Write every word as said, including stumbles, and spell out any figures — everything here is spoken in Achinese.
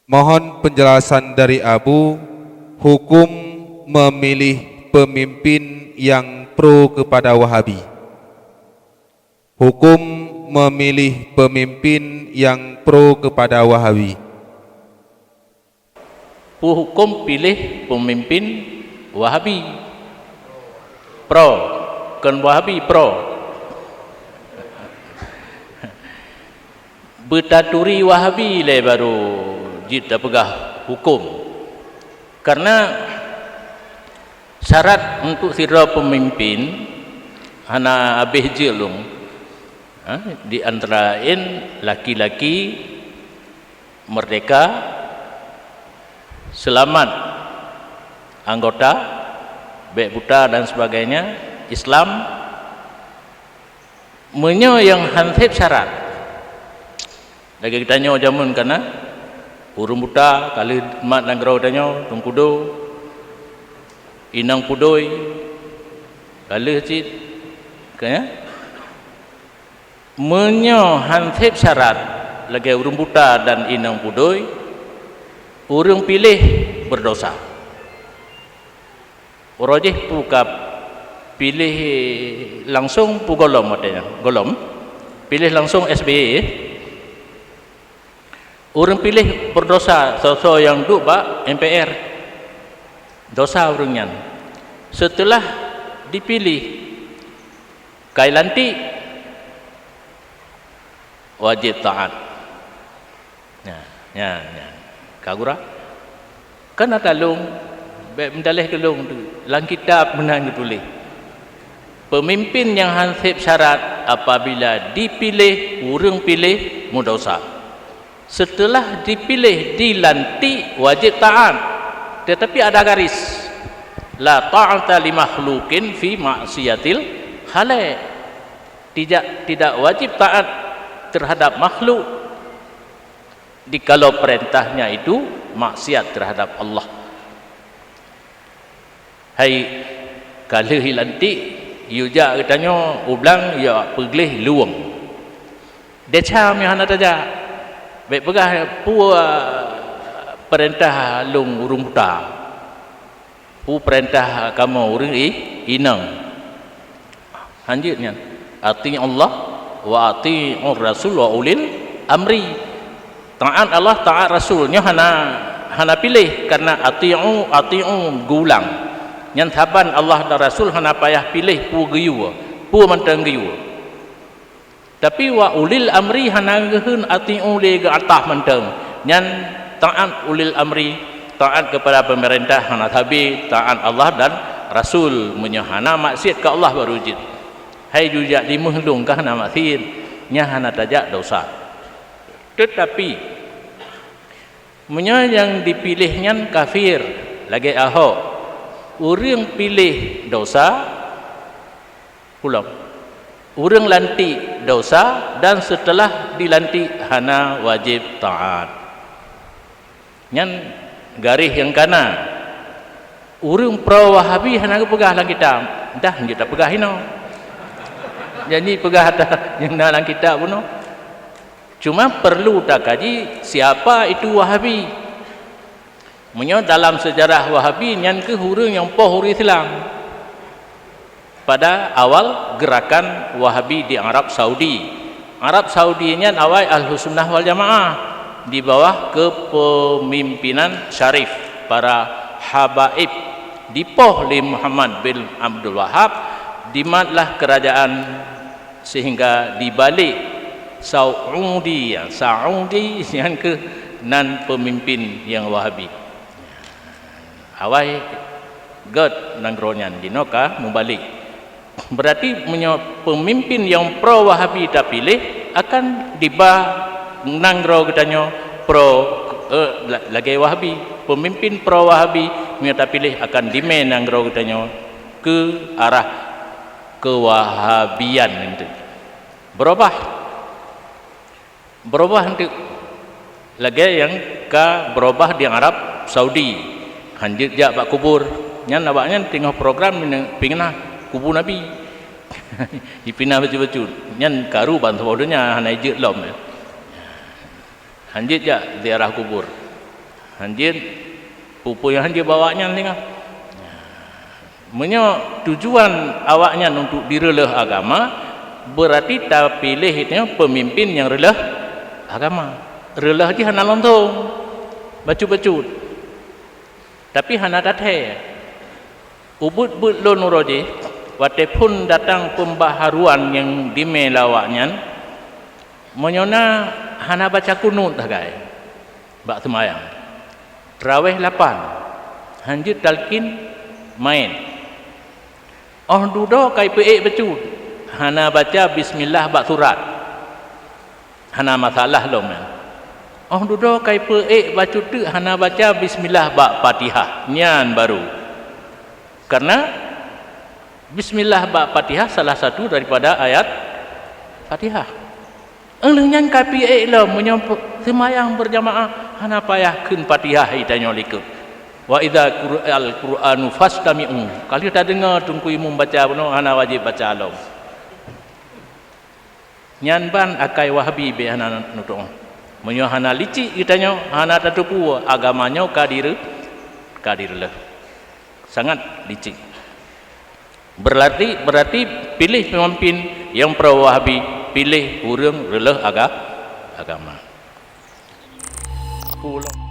Mohon penjelasan dari Abu, hukum memilih pemimpin yang pro kepada Wahabi. Hukum memilih pemimpin yang pro kepada Wahabi. Peue huköm piléh peumimpin Wahabi? Pro, kon Wahabi, pro. Beutaturi Wahabi lé barô jeuet tapeugah huköm. Kareuna syarat untuk sidroe peumimpin hana habéh jeuet lôn, ha, di antara laén laki-laki, merdeka, seulamat anggota, bék buta dan sebagainya, Islam. Meunyoe nyang han sép syarat, lagée geutanyoe jameun kana, ureuëng buta ka lheueh mat nanggroe geutanyoe, Teungku Do, inong pudoi ka lheueh cit, ka, ya? Meunyoe han sép syarat lagée ureuëng buta dan inong pudoi, ureuëng piléh beurdosa. Uroe jih peue ka piléh langsong peue gohlom watée nyan? Gohlom? Piléh langsong S B Y. Ureuëng piléh beurdosa soe-soe nyang duek bak M P R. Dosa ureuëng nyan. Seuteulah dipiléh, ka ilantik, wajéb taát. Nyan, nyan, nyan. Ka gura? Kan ata lôn, bék meudaléh keu lôn tu. Lam kitab meunan geutuléh, peumimpin nyang han sép syarat apabila dipiléh, ureuëng piléh, meudosa. Seuteulah dipiléh, dilantik, wajéb taát. Teutapi ada garis. La ta'ata li makhluqin fi ma'siyatil khaliq. Tidak, tidak wajib taat terhadap makhluk jikalau perintahnya itu maksiat terhadap Allah. Hai, ka lheueh ilantik, yue jak geutanyoe u blang, yue peugleh luweueng. Desya meunyoe hana tajak, bék peugah peue peurintah lôn ureuëng buta. Peue peurintah kamoe ureuëng i-, inong? Hanjeuet nyan, "Ati'ullah wa ati'ur rasul wa ulil amri." Taát Allah, taát Rasul. Nyoe hana, hana piléh, kareuna ati'u, ati'u geuulang. Nyan saban Allah dan Rasul hana payah piléh peue geuyue, peue mantong geuyue. Tapi wa ulil amri hana geuhon ati'u lé geuatah mantong. Nyan taát ulil amri, taát keupada peumeurintah hana sabe taát Allah dan Rasul. Meunyoe hana maksiat keu Allah baru jeuet. Hai jujak dimeuh lôn ka hana maksiat, nyan hana tajak dosa. Teutapi, meunyoe nyang dipiléh nyan kafir, lagée Ahok, ureuëng piléh dosa, Pulang. Ureuëng lantik dosa dan seuteulah dilantik hana wajéb taát. Nyan garéh nyang kana. Ureuëng pro Wahabi hana geupeugah lam kitab, dah jeuet tapeugah inoe. Janji peugah ata nyang na lam kitab bunoe. Cuma perlu takaji siapa itu Wahabi. Meunyoe dalam seujarah Wahabi, nyan kheueh ureuëng nyang poh ureuëng Islam pada awal geurakan Wahabi di Arab Saudi. Arab Saudi nyan awai Ahlussunnah wal Jamaah di bawah kepemimpinan Syarif, para habaib, dipoh lé Muhammad bin Abdul Wahab, dimatlah keurajaan sehingga dibalek Saudi. Saudi nyan kheueh nan peumimpin nyang Wahabi. Awai gét nanggroe nyan jinoe ka mubalek. Beurati meunyoe peumimpin nyang pro Wahabi tapiléh, akan diba nanggroe geutanyoe pro, eh, la-, lagée Wahabi. Peumimpin pro Wahabi meunyoe tapiléh akan dimé nanggroe geutanyoe keu arah keuwahabian nyan teuh. Beurubah. Beurubah nyan teuh. Lagée nyang ka beurubah di Arab Saudi. Hanjeuet jak bak kubur. Nyan awaknyan teungoh program pinah kubu Nabi. Jipinah bacut-bacut. Nyan karu bansaboh donya hana jeuet lom. Hanjeuet jak ziarah kubur. Hanjeuet peue-peue nyang hanjeuet bak awaknyan singoh. Meunyoe tujuan awaknyan untuk direuleuh agama, berarti tapiléh nyoe peumimpin nyang reuleuh agama. Reuleuh jih hana lontong, bacut-bacut. Tapi hana tathée. Ubeuet-beuet lôn uroe jih, watée phon datang peumbaharuan nyang dimé lé awaknyan, meunyoe na hana baca kunut sagai bak seumayang. Trawéh lapan, hanjeuet talkin, maén. Óh dudoe ka ipeuék bacut, hana baca bismillah bak surat. Hana masalah lom nyan. Óh dudoe ka ipeuék bacut teuk hana baca bismillah bak Fatihah, nyan baru. Karena bismillah bak Fatihah salah satu daripada ayat Fatihah. Engleh nyan ka ipeuék lom, meunyoe pe-, seumayang berjamaah hana payah kheun Fatihah, itanyoe likot. "Wa idza quri'al Qur'anu fastami'u." Ka lheueh tadeungoe Teungku Imum baca bunoe, hana wajéb baca lom. Nyan ban akai Wahabi bèk hana neutu'oh. Meunyoe hana licik geutanyoe, hana tateupeue agama nyoe ka dire-, ka direuleuh. Sangat licik. Berarti, berarti piléh peumimpin nyang pro-Wahabi, piléh ureuëng reuleuh aga-, agama. Pulang.